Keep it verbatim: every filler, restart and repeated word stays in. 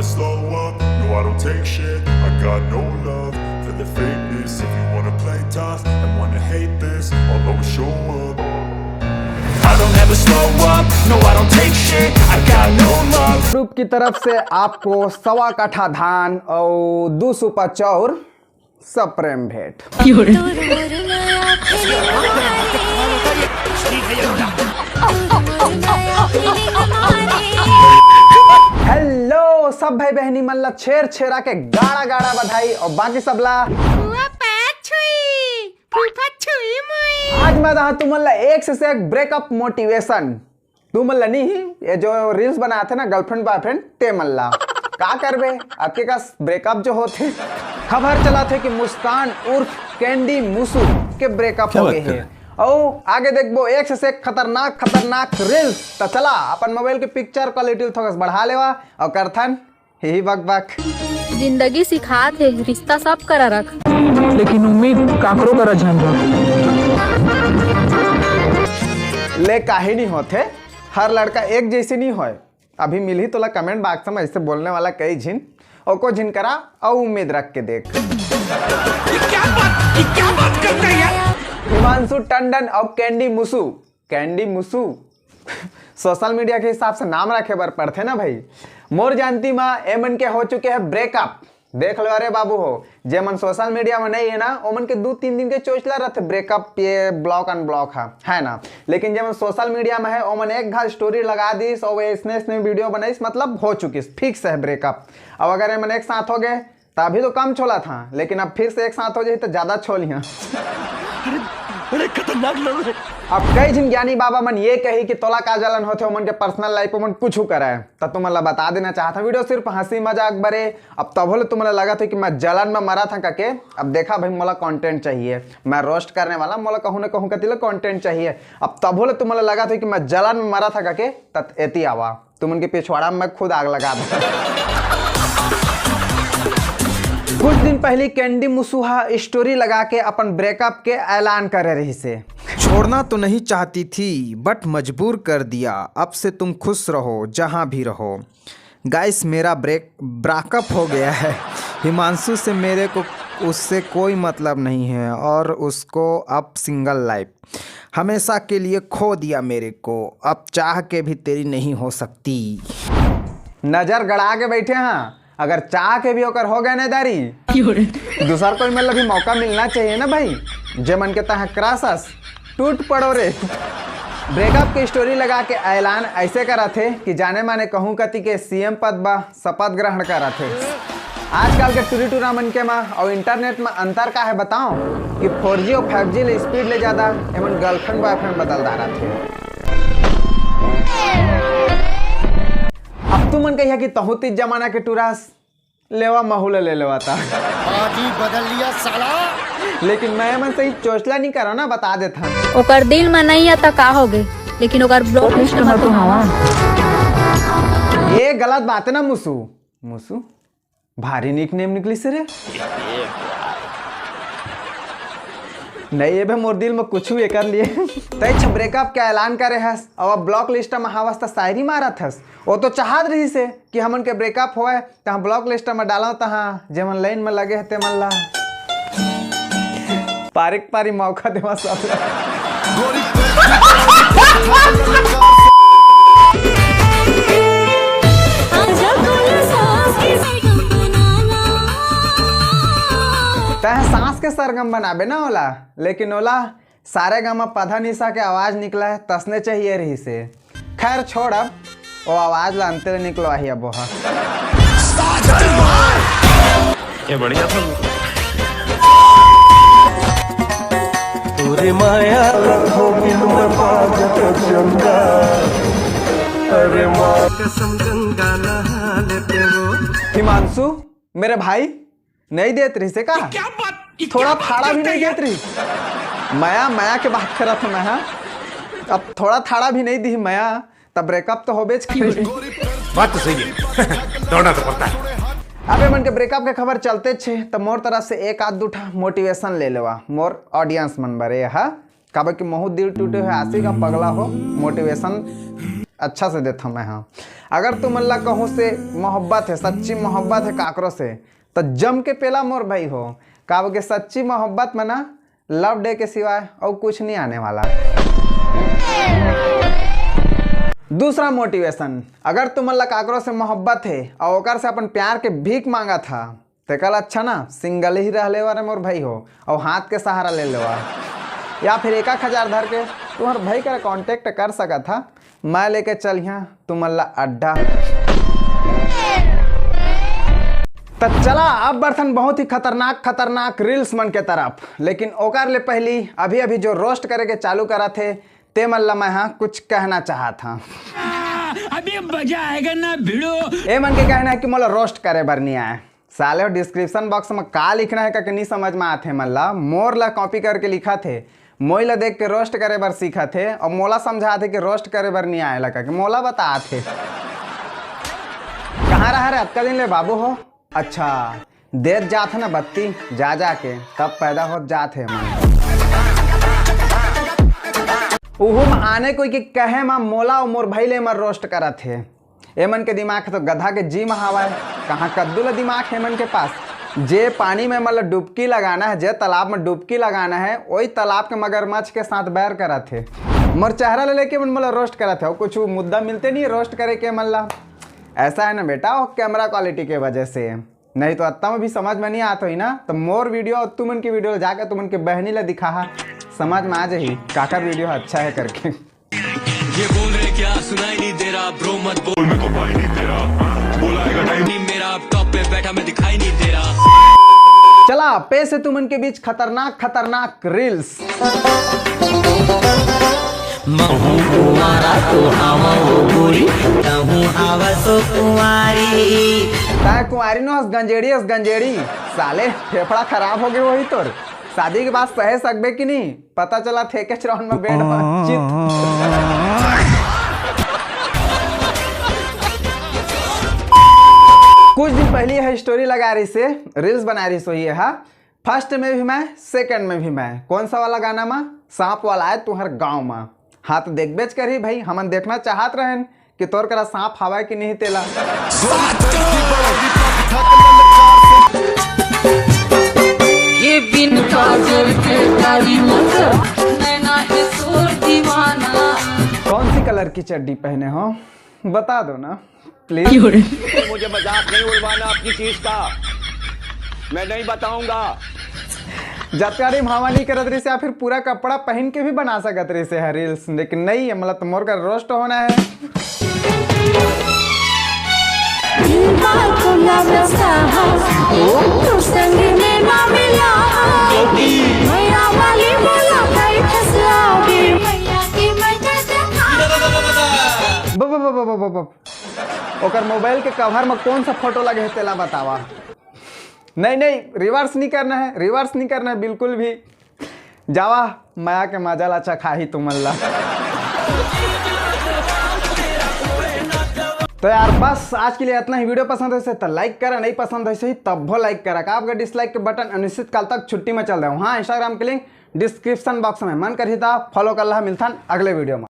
Slow up, no, I don't take shit. I got no love for the fakeness. If you wanna play tough and wanna hate this, I'll always show up. I don't ever slow up, no, I don't take shit. I got no love. Group की तरफ से आपको सवा कट्ठा धान और दो सूपा चाउर, सब प्रेम भेंट। हेलो सब भाई बहनी मन ला छेर छेरा के गाड़ा गाड़ा बधाई और बाकी सब ला फुआ पैर छुई, फूफा छुई मुई। आज मैं रहा तुमन ला एक से, से एक ब्रेकअप मोटिवेशन। तुमन ला नहीं, ये जो रील्स बनाथे ना गर्लफ्रेंड बॉयफ्रेंड, ते मन ला का करबे, आपके का ब्रेकअप जो होथे। खबर चला थे कि मुस्कान उर्फ कैंडी मुसु के ब्रेकअप हो गए है। और आगे देखबो एक से, से एक खतरनाक खतरनाक रील्स। तो चला अपन मोबाइल के पिक्चर क्वालिटी थोड़ा बढ़ा लेवा और करथन ही बक बक। जिंदगी सिखात हे, रिश्ता सब करा रख। लेकिन उम्मीद काकरो करा झन रख। ले काहे नहीं होथे, हर लड़का एक जैसे नहीं होय। अभी मिलही तोला कमेंट बॉक्स में ऐसे बोलने वाला कई झिन, ओको झिन करा और उम्मीद रख के देख। ये क्या बात, ये क्या बात करता है यार? हिमांशु टंडन और कैंडी मुसु, कैंडी मुसु सोशल मीडिया के हिसाब से नाम रखे बर पड़थे ना भाई। मोर जानती माँ ए मन के हो चुके हैं ब्रेकअप। देख लो अरे बाबू हो, जे मन सोशल मीडिया में नहीं है ना, ओमन के दो तीन दिन के चोचला रहते ब्रेकअप, ये ब्लॉक अनब्लॉक है, है ना। लेकिन जे मन सोशल मीडिया में है, ओमन एक घाल स्टोरी लगा दीस और वे इसने इसने वीडियो बनाईस, मतलब हो चुकीस, फिक्स है ब्रेकअप। अब अगर एमन एक साथ हो गए तभी तो कम छोला था, लेकिन अब फिर से एक साथ हो जाए तो ज्यादा छोलियां। अरे खतरनाक लोग हैं। अब कई झिन ज्ञानी बाबा मन ये कही कि तोला का जलन होथे, ओमन के पर्सनल लाइफ ओमन कुछ करे। तो तुमन ला बता देना चाहता, वीडियो सिर्फ हंसी मजाक बरे। अब तभो ले तुमन ला लगत हो कि मैं जलन में मरा था कके। अब देखा भाई, मोला कंटेंट चाहिए, मैं रोस्ट करने वाला, मोला कहूँ ना कहूँ कति ले कंटेंट चाहिए। अब तभो ले तुमन ला लगत हो कि मैं जलन में मरा था कके, तत एती आवा, तुमन के पिछवाड़ा में खुद आग लगा दे। कुछ दिन पहले कैंडी मुसु हा स्टोरी लगा के अपन ब्रेकअप के ऐलान करे रही से। छोड़ना तो नहीं चाहती थी, बट मजबूर कर दिया। अब से तुम खुश रहो, जहाँ भी रहो। गाइस, मेरा ब्रेक ब्रेकअप हो गया है हिमांशु से। मेरे को उससे कोई मतलब नहीं है और उसको अब सिंगल लाइफ हमेशा के लिए खो दिया मेरे को। अब चाह के भी तेरी नहीं हो सकती। नजर गड़ा के बैठे हाँ, अगर चाह के भी ओकर हो गए ना दारी, दूसर कोई मतलब भी मौका मिलना चाहिए ना भाई। जे मन के तह क्रश अस, टूट पड़ो रे। ब्रेकअप के स्टोरी लगा के ऐलान ऐसे करा थे कि जाने माने कहूँ कति के सीएम पद बा शपथ ग्रहण करा थे। आजकल के टूरी टूरा मन के मा और इंटरनेट में अंतर का है बताओ कि फोर जी और फाइव जी ले स्पीड ले ज्यादा एमन गर्लफ्रेंड बॉयफ्रेंड बदल डारा थे। अब तुमन कहिया कि तहूँ तीज जमाना के टूरास, लेवा महू ले लेवा ता। बाजी बदल लिया साला। लेकिन मैं मन सही चोचला नहीं करो ना, बता देता। ओकर दिल में नहीं है तो का हो गए, लेकिन ओकर ब्लॉक लिस्ट में तो हवा। ये गलत बात है ना मुसु। मुसु भारी निक नेम निकली से रे। नहीं, ये बे मोर दिल में कुछ हुए कर लिए। तैछ ब्रेकअप के ऐलान करे हस, अब ब्लॉक लिस्ट में हवस त शायरी मारत हस। वो तो चाहत रही से कि हमन के ब्रेकअप होए, त हम ब्लॉक लिस्ट में डालो, त हाँ, जेमन लाइन में लगे हते मन ला पारिक पारी मौका देवा सब। तह सांस के सरगम बनाबे ना ओला, लेकिन ओला सारे गामा पधा निशा के आवाज निकला है, तसने चाहिए रही से। खैर छोड़, अब वो आवाज ला अंते ले निकलवा ही अब वहाँ। ये बढ़िया था। तोरे माया रखो बिन पागत चंदा। अरे माँ कसम गंगा नहा लेते वो। हिमांशु, मेरे भाई, नहीं देत रही से का? क्या बात, ये थोड़ा क्या बात थाड़ा भी करता नहीं है? देत रही। मया मया के बात करत हूँ मैं, हाँ। अब थोड़ा थाड़ा भी नहीं दी मया, तब ब्रेकअप तो होबेच करी। बात तो सही है। दौड़ना तो पड़ता है। अब एमन के ब्रेकअप के खबर चलते छे, त मोर तरफ से एक आध दूठा मोटिवेशन ले लेवा मोर ऑडियंस मन बरे हा। काबर कि महू दिल टूटे हुए आशिक आ पगला हो, मोटिवेशन अच्छा से देथव मैं, हाँ। अगर तुमन ला कहूँ से मोहब्बत हे, सच्ची मोहब्बत हे काकरो से, त जम के पेला मोर भाई हो। काबर के सच्ची मोहब्बत में ना लव डे के सिवाय अउ कुछ नहीं आने वाला। दूसरा मोटिवेशन, अगर तुमन ला काकरो से मोहब्बत हे अउ ओकर से अपन प्यार के भीख मांगत हा, तेकर अच्छा ना सिंगल ही रह लेवा रे मोर भाई हो, अउ हाथ के सहारा ले लेवा, या फिर एक आध हजार धर के तुम्हर भाई करा कॉन्टेक्ट कर सकत हा। मैं लेके चलिहा तुमन ला अड्डा। त चला, अब बढ़थन बहुत ही खतरनाक खतरनाक रील्स मन के तरफ, लेकिन ओकर ले पहली अभी अभी जो रोस्ट करे के चालू करत हे, ते मन ला मैं हा कुछ कहना चाहत हा। अभी मजा आएगा ना भिड़ो। ए मन के कहना है कि मोला रोस्ट करे बर नहीं आए। साले, डिस्क्रिप्शन बॉक्स में का लिखना है करके नहीं समझ में आथे मन ला। मोर ला कॉपी करके लिखत हे, मोई ला देख के रोस्ट करे बर सीखत हे, और मोला समझात हे कि रोस्ट करे बर नहीं आए ला करके मोला बतात हे। कहाँ रहा रे अतका दिन ले बाबू हो? अच्छा, देत जात हे ना बत्ती जा जा के, तब पैदा होत जात हे मन। उहू म आने कोई के कहे म मोला अउ मोर भाई ले मन रोस्ट करत हे। ए मन के दिमाग तो गधा के जी म हावय, कहाँ कद्दू ल दिमाग हे मन के पास। जे पानी में मतलब डुबकी लगाना है, जे तालाब में डुबकी लगाना है, वही तालाब के मगरमच्छ के साथ बैर करत हे। मोर चेहरा ले लेके मन मोला रोस्ट करत हे, अउ कुछ मुद्दा मिलते नहीं है रोस्ट करे के मन ला। ऐसा है ना बेटा, वो कैमरा क्वालिटी के वजह से, नहीं तो अत्ता में भी समझ में नहीं आत होई ना, तो मोर वीडियो और तुमन की वीडियो जाके तुमन के बहनी ला दिखाहा, समझ में आ जाही काकर वीडियो अच्छा है करके। ये बोल रहे क्या सुनाई नहीं दे रहा ब्रो, मत बोल। मैं तो भाई नहीं तेरा, बोला आएगा टाइम। नहीं मेरा, टॉप पे बैठा मैं दिखाई नहीं दे रहा। चला, पेश है तुमन के बीच खतरनाक खतरनाक रील्स। महू कुमारा तो आवा वो गोरी, तहू आवा सो कुंवारी। तय कुंवारी नो हस गंजेड़ी, हस गंजेड़ी। साले, फेफड़ा खराब हो गए वही तोर। शादी के बाद सहे सकबे कि नहीं? पता चला थे के चरौन में बेड में चित। कुछ दिन पहले यह स्टोरी लगा रही से, रील्स बना रही सो ये हा। फर्स्ट में भी मैं, सेकंड में भी मैं। कौन सा वाला गाना मा? सांप वाला आए तुहर गांव मा। हाँ, तो देखबेच करही भाई, हमन देखना चाहत रहन कि तोर करा सांप हवय कि नहीं तेला। ये बिन काजल के कारी नजर, नैना है तोर दीवाना। कौन सी कलर की चड्डी पहने हो, बता दो ना प्लीज। मुझे मजाक नहीं उड़वाना अपनी चीज का, मैं नहीं बताऊंगा। जतका टाइम हवा नहीं करत रहिस, या फिर पूरा कपड़ा पहन के भी बना सकत रहिस है रील्स, लेकिन नहीं, मतलब तो मोर का रोस्ट होना है। ब- ब- ब- ब- ब- ब- ब- ओकर मोबाइल के कवर में कौन सा फोटो लगे है तेला बतावा। नहीं नहीं, रिवर्स नहीं करना है, रिवर्स नहीं करना है बिल्कुल भी। जावा, मया के मजा ला चखाही तुमन ला। तो यार बस आज के लिए इतना ही। वीडियो पसंद है तो लाइक करा, नहीं पसंद है तब वो लाइक करा। का आपका डिसलाइक के बटन अनिश्चित काल तक छुट्टी में चल रहे हो। हाँ, इंस्टाग्राम के लिंक डिस्क्रिप्शन बॉक्स में। मन करही ता फॉलो कर ला। मिलथन अगले वीडियो में।